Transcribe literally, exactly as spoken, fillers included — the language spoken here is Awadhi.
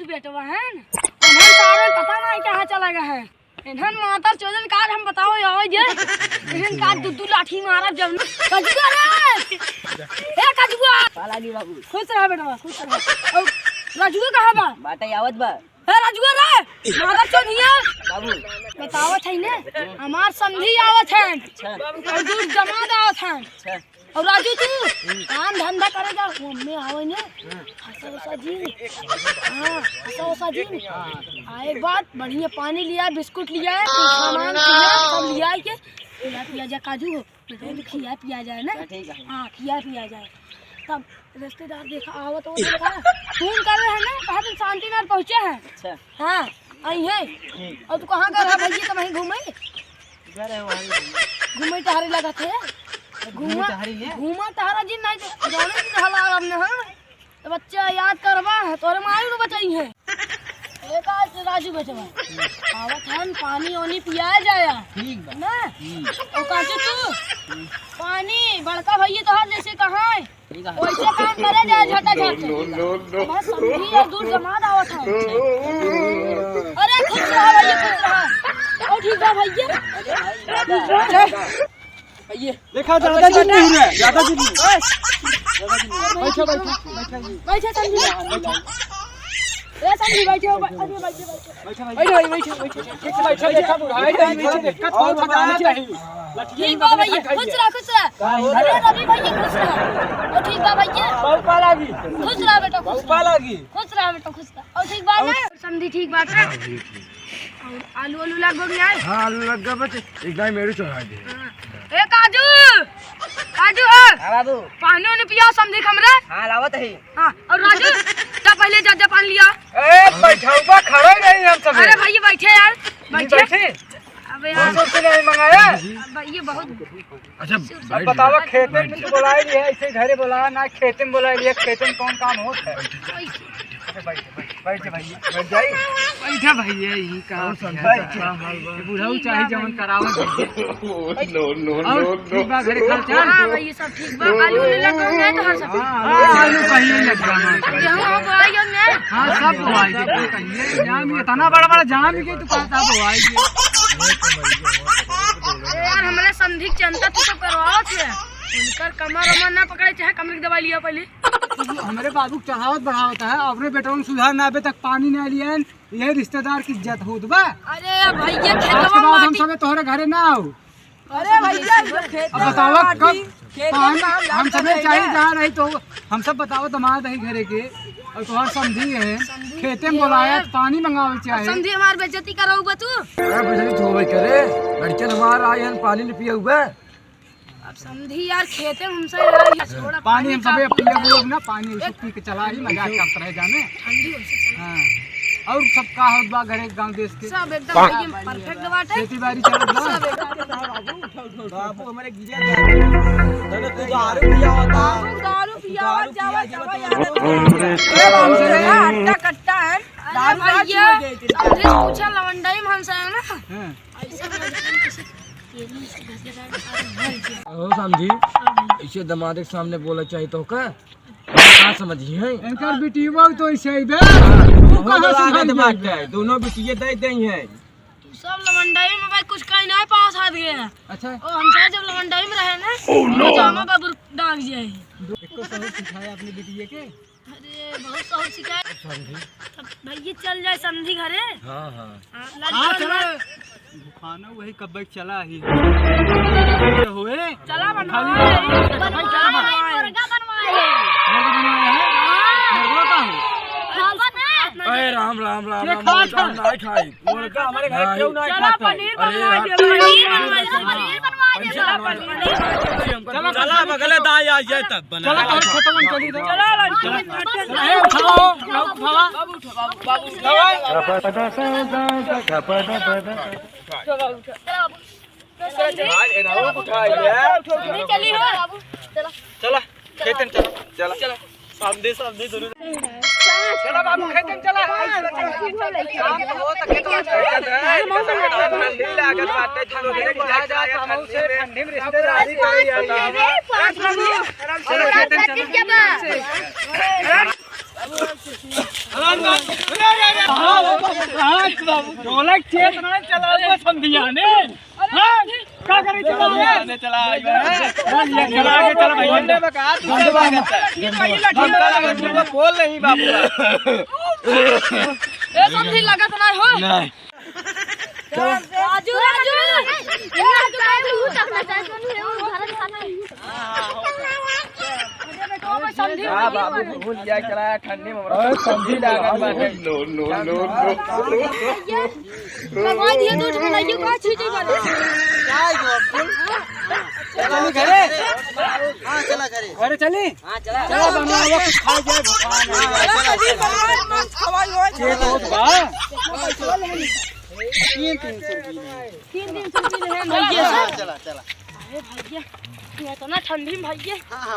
बेटवा है न, इन्हन सारे पता नहीं कहाँ चला गया है। इन्हन मातर चोदन का आज हम बताओ, आवे जे। इन्हन का दू दू लाठी मारब जब न। कजुआ रे! ए कजुआ! पाला जी बाबू। खुश रह बेटवा, खुश रह। और राजुआ कहाँ बा? बाटे आवत बा। ए राजुआ रे! मातर चोदिया! बाबू। बतावत है ने, हमार समधी आवत है। अच्छा। और दूर जमात आवत है। अच्छा। और राजू तू काम धंधा करे जा, वो हमें आवे ने। हंसा हंसा जी। हाँ, हंसा हंसा जी। आ, एक बात, बढ़िया पानी लिया, बिस्कुट लिया, कुछ सामान लिया, सब लिया के खिया पिया जा काजू हो। बेटा, तो खिया पिया जाए ना। अच्छा, ठीक है। हाँ, खिया पिया जाए। तब रिश्तेदार देखा, आवत हो देखा, फोन कर रहे हैं ना, कहा तुम शांति नगर पहुँचे हैं। अच्छा। हाँ, आई है। ठीक। और तू कहाँ कर रहा भैया, तो वहीं घूमे? इधर है, वहीं घूमे। घूमे टहरे लगा थे। घूमे घूमा, टहरे है। घूमा टहरा जी नहीं तो जाने की हला आराम न है। तो बच्चा याद करवा है, तोरे मारे तो बचाई है। एक आज राजू बचवा। आवत हन, पानी ओनी पिया जाया। ठीक बा। ना? हम्म। ओ काजू तू? हम्म। पानी, बड़का भैया तोहार जैसे कहाँ है? ठीक है। वैसे काम करे जाए झटा झट। No, no, no, no। हमार समधी और दूर जमात आवत है। अरे खुश रहो भैया, खुश रहो। ओ ठीक बा भैया। अरे भाई, राधा, राधा। भैया। देखा, ज्यादा दिन नहीं हुआ, ज्यादा दिन नहीं। ज्यादा दिन नहीं। बैठो, बैठो, बैठो जी। बैठो, समधी। बैठो। ए, समधी, बैठो, बै-, अरे, बैठो, बैठो। बैठो, बैठो। बैठो, बैठो, बैठो। ठीक से बैठो, देखा, बुढ़ाई नहीं, बैठो, देखा, और थोड़ा बताना चाहिए। ठीक बा भैया, खुश रह, खुश रह। अरे, रवि भैया, खुश रह। ओ, ठीक बा भैया। बाबू पाला जी। खुश रह बेटा, खुश रह। बाबू पाला जी। खुश रह बेटा, खुश रह। और ठीक बा ना? समधी ठीक बात है। हाँ, ठीक, ठीक। और आलू, आलू लग गया है? हाँ, आलू लग गया, बस एक दाई मेरे चढ़ा दे। हाँ। ए, काजू! काजू, ए! हाँ, बाबू। पानी उनी पिया, समधी हमरे। हाँ, लावत ही। हाँ, और राजू, जा पहले जा, जा पानी लिया। ए, बैठा हुआ, खड़ा ही नहीं हम सब। अरे भाई, बैठे यार, नहीं बैठे। बैठे? अबे यार। कौन सा नहीं मंगाया? अब ये बहुत अच्छा, अब बैठ बतावा, जा। खेते में तो बुलाए लिया, ऐसे घरे बुलाया ना, खेते में बुलाए लिया, खेते में कौन काम होत है? अच्छा, बैठ, बैठ, बैठ, बैठ जा भैया, बैठ जाई। बैठा भैया, यही काम और सब है। बैठ। का हाल बा? ये बुढ़ऊ चाहे जवन करावत है। No, no, और no, no। ठीक बा, घरे खा चल। हाँ, भाई, ये सब ठीक बा। आलू ले लग गए तो हर सब। हाँ, हाँ, आलू कहीं लग गया, हाँ। गेहूं हो बोआई और ने? हाँ, सब बोआई, देखो, कहीं जाम, इतना बड़ा, बड़ा जाम के तू कहता बोआई के। अरे यार, हमरे समधी के चिंता तू तो करवाओ थे। उनकर कमर वमर ना पकड़े, चाहे कमर की दवाई लिया पहले। हमरे बाबू के चढ़ावत बढ़ावत है, अपने बेटवा में सुधार ना आवे तक पानी ना लियन, यही रिश्तेदार की इज्जत होत बा। अरे भैया, आज के खेतवा बाद हम माटी सबे तोहरे घरे ना आओ। अरे भैया, ये खेत अब में बतावा माटी, कब खेत में पानी काम हम लग सबे रही चाहे है। जहाँ रही तो हम सब बतावा दमाद है घरे के और तोहार समधी है, समधी खेते में है। बोलाया तो पानी मंगावे चाहे। समधी हमार बेइज्जती कराऊ बा तू? अरे बेइज्जती तो होबे करे, लड़कियन हमार आई हन पानी न पिए हुए। अब समधी यार खेते में हमसे यार ये छोड़ा पानी पानी हम का सबे पिए हुए ना, पानी ऐसे पी के चला ही, मजाक करत रहे जाने। ठंडी हो से चला। हाँ। और सब का होत बा घरे गाँव देश के? सब एकदम भैया perfect बाटे। खेती बाड़ी चलत बा? सब एकदम। बाबू हमारे गिरे। दादा तू दारू पिया होता। तू दारू पिया होता, जावा, जावा, जावा। अरे बाबू रे, हट्टा कट्टा है। अरे दारू भैया, पूछा लवंडाई में हमसे है ना। हाँ। ऐसे मत बोल, किसी तेरी से घर के साथ मर गया। ओ समधी, ऐसे दमाद के सामने बोले चाहिए तो का? का समझी है? इनकर बिटिया तो ऐसे ही बे। हाँ, तू बहुत कहाँ से बड़ा आगे समझ दिमाग गई? है, दोनों बिटिया दे दे हैं। तू सब लवंडाई में भाई कुछ कहीं नहीं पास आ गए हैं। अच्छा। ओ, हम साथ जब लवंडाई में रहे ना, Oh, no! तो हमें बाबू डांग जाए। एको सबक सिखाया अपने बिटिया के? अरे, बहुत सहूर सिखाए। समझी। तब भैया चल जाए समधी घरे। हाँ, हाँ। हाँ, लड़की हाँ, वाला चलो। खाना वही कब तक चला ही। होए? चला बनवाए। खाली बनवाए, बनवाए। मुर्गा बनवाए। मुर्गा बनवाए है? हाँ। मुर्गा का है? हाँ, बस। अरे राम, राम, राम, ये राम, खा, मुर्गा खा। ना खाई। मुर्गा हमारे घर ना क्यों ना चला खाता है? पनीर अरे बनवा यार। दे, पनीर बनवा दे, पनीर बनवा दे, चला पनीर। चला, चला, बगले दाई आ जाए तब बना। चला, तोहरे खेतवन चली तो। चला, चला। ए, उठाओ, उठाओ, उठाओ। बाबू उठा, बाबू, बाबू उठा। चला, उठा। चला, बाबू। आज एनाऊ उठा लिया। चली हो। चला, खेतन चला। चला। चला। सामने, सामने दोनों। चला बाबू, खेतन चला। काम तो हो तो खेतन चला। ठंडी लागत बाटे, दोनों जने की जाए, जाए, ठंडी में। ठंडी में रिश्तेदारी करे यार। चला, खेतन चला। ढोलक चेत ना चला, समधिया ने। हाँ, का करे चला? चला, चला, चला, चला, चला, भैया। बोल नहीं, बाबू। ए, समधी लगत ना हो। नहीं। राजू, राजू, ए, राजू, राजू, तक ना जाए, सुन, ए, वो घर खाना है। हाँ, बाबू, भूल गया, चला, ठंडी में हमरा। अरे, समधी लागत बाटे। No, no, no, no. लगवा दिए, दूध बनाइए, का छीटे बना। चली घरे। हाँ, चला घरे। घरे चली? हाँ, चला। चला, बनाओ, कुछ खा जाए, भूखा नहीं। हाँ, चला, चला। ये तो बा। तीन, तीन सौ रुपये। तीन, तीन सौ रुपये है, भैया। हाँ, चला, चला। अरे भैया, ये तो ना ठंडी में भैया। हाँ, हाँ।